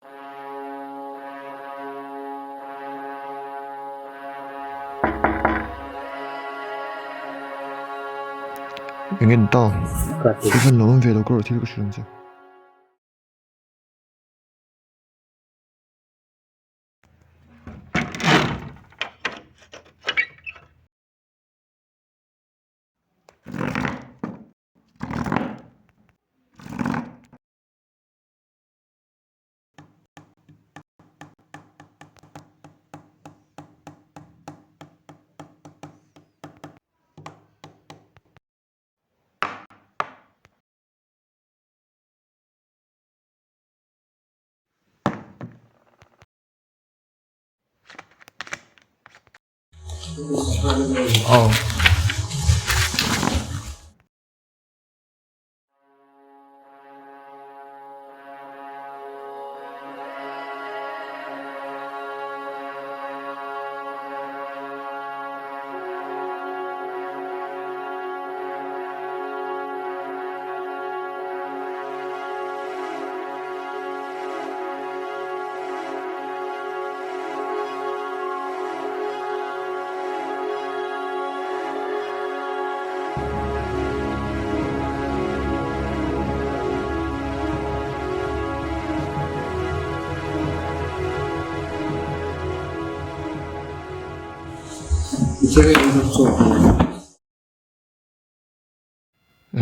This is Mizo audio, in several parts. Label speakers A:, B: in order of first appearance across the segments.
A: Eng nge ni ta? Kei chuan lo awm ve lo ka rawh thil ka hrilh ang che.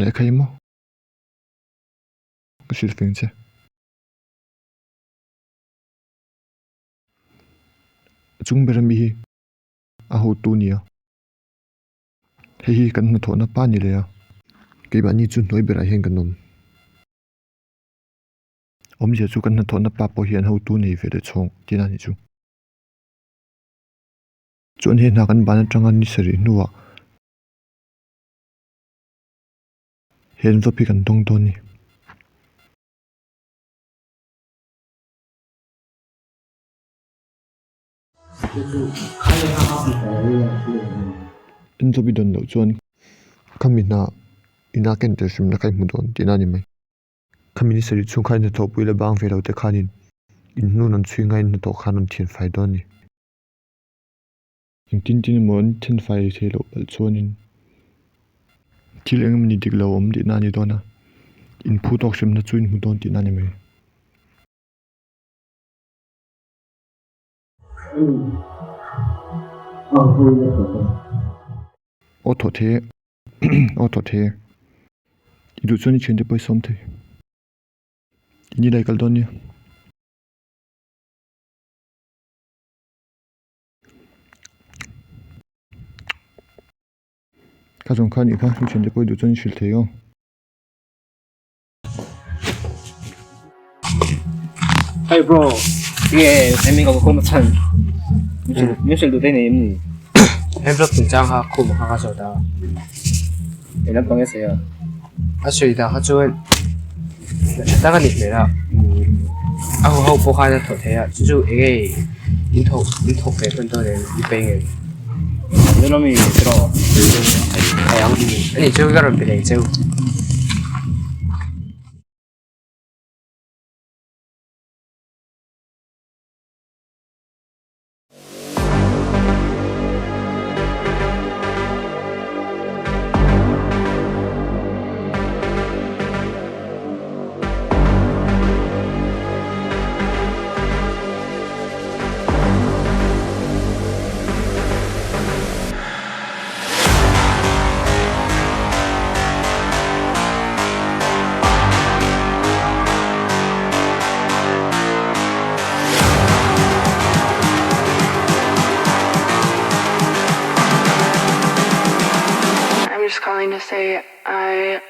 A: Lehkha hi maw ka hrilh feng che. A chung ber ami hi a hotu a ni a. Hei hi kan hnathawhna pa ni leh a, keimahni chu hnuai berah hian kan awm. Awmzia chu kan hnathawhna pa pawh hian hotu nei ve leh chhawng tihna a nih chu. Chuan he hna kan ban atanga ni sarih hnuah he envelope hi kan dawng dawn a ni. Envelope i dawn loh chuan khami hna ina ken tel hrimna kha i hmu dawn tihna a ni mai. Khami ni sarih chhung khan hnathawhpui la bang ve lo te khanin in hnu rawn chhui ngaiin hnathawh khan rawn thian fai dawn a ni. Engtin tin emaw an then fai thei loh palh chuanin thil eng emawni dik lo awm tihna a ni dawn a, inphu tawk hremna chu in hmu dawn tihna a ni mai. Aw thaw thei e, aw thaw thei e. I duh chuan i thiante pawh i sawm thei. I ni lai kal dawn nia. Kha zawng kha anih kha i thiante pawh i duh chuan i hrilh thei aw.
B: Hey bro, nge emi ka khum chan. Min hrilh duh te nei em ni?
C: Envelope chungchang kha khum kha ka sawi ta.
B: Eng lampang nge sawi a?
C: A sawi dan kha chuan tha tak a ni hmel a. A hu ho pawh khan a thawh thei a, chu chu eng nge in thawk in thawk ve hman dawn em i pei ngei?
B: Dawn ami tiraw?
C: Thei ang. Ani chu ka rawn pe leh cheu.
D: I'm just calling to say I.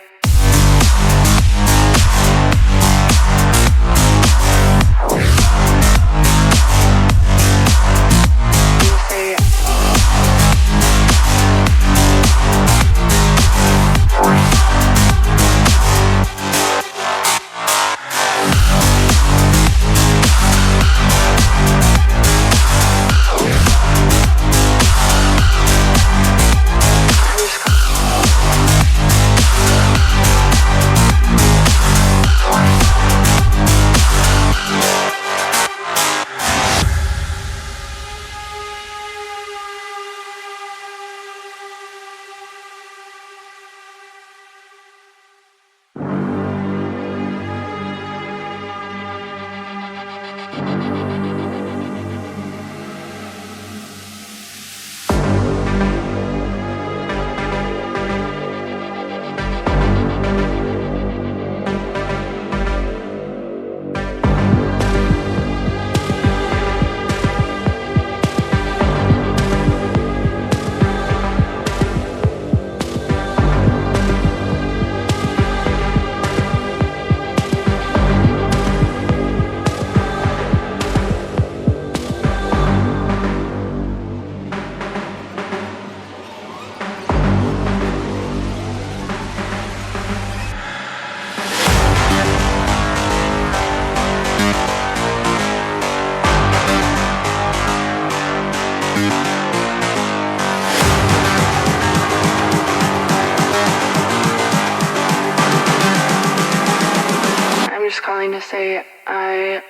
D: say I.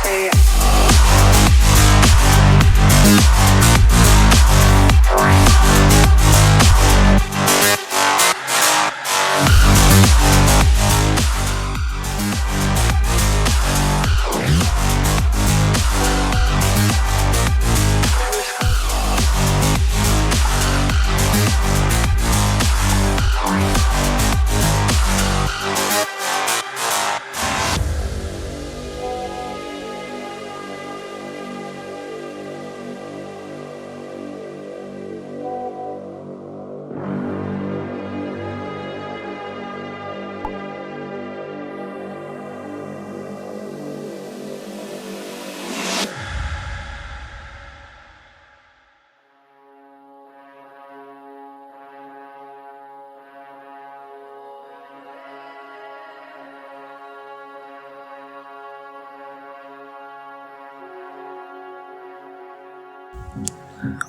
D: Say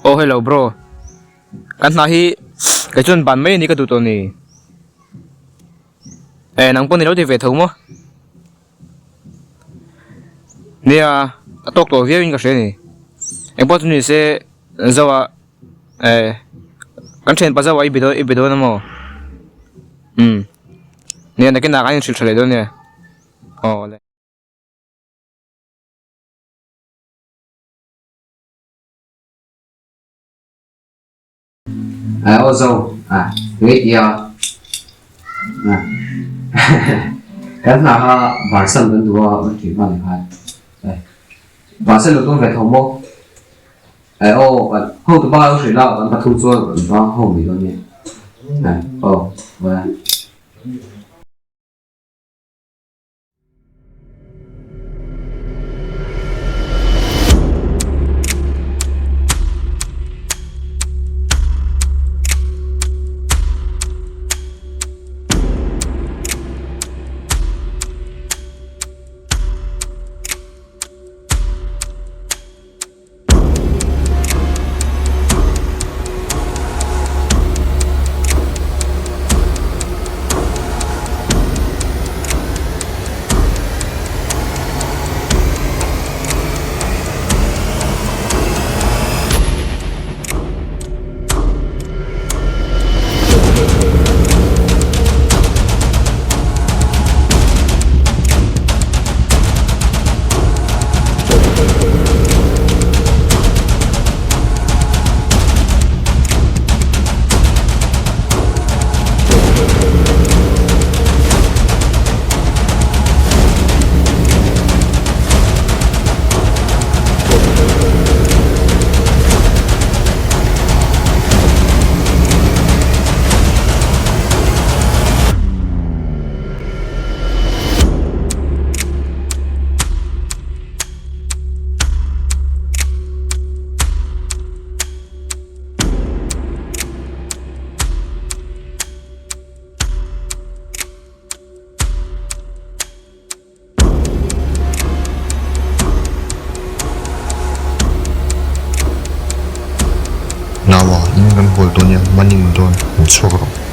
B: Oh hello bro kan hna hi kei chuan ban mai a ni ka duh tawh ni eh nang pawh ni lo ti ve tho maw nia a tawk tawh viau in ka hria a ni engpawh chu ni se zoa eh kan thianpa zoa i be dawn i be dawn a maw umm nia nakinah kan inhrilh tha leh dawn nia aw le.
C: À ô dâu à nge tia à kan hna kha varsan kan duh a kan tih hman khan varsan lo tum ve tho maw eh aw kan hotu pa lo hrilh a kan pathum chuan kan bang ho mai dawn nia aw bye.
A: Naua, in kan hual dawn nia, money min dawn, min chhuak rawh.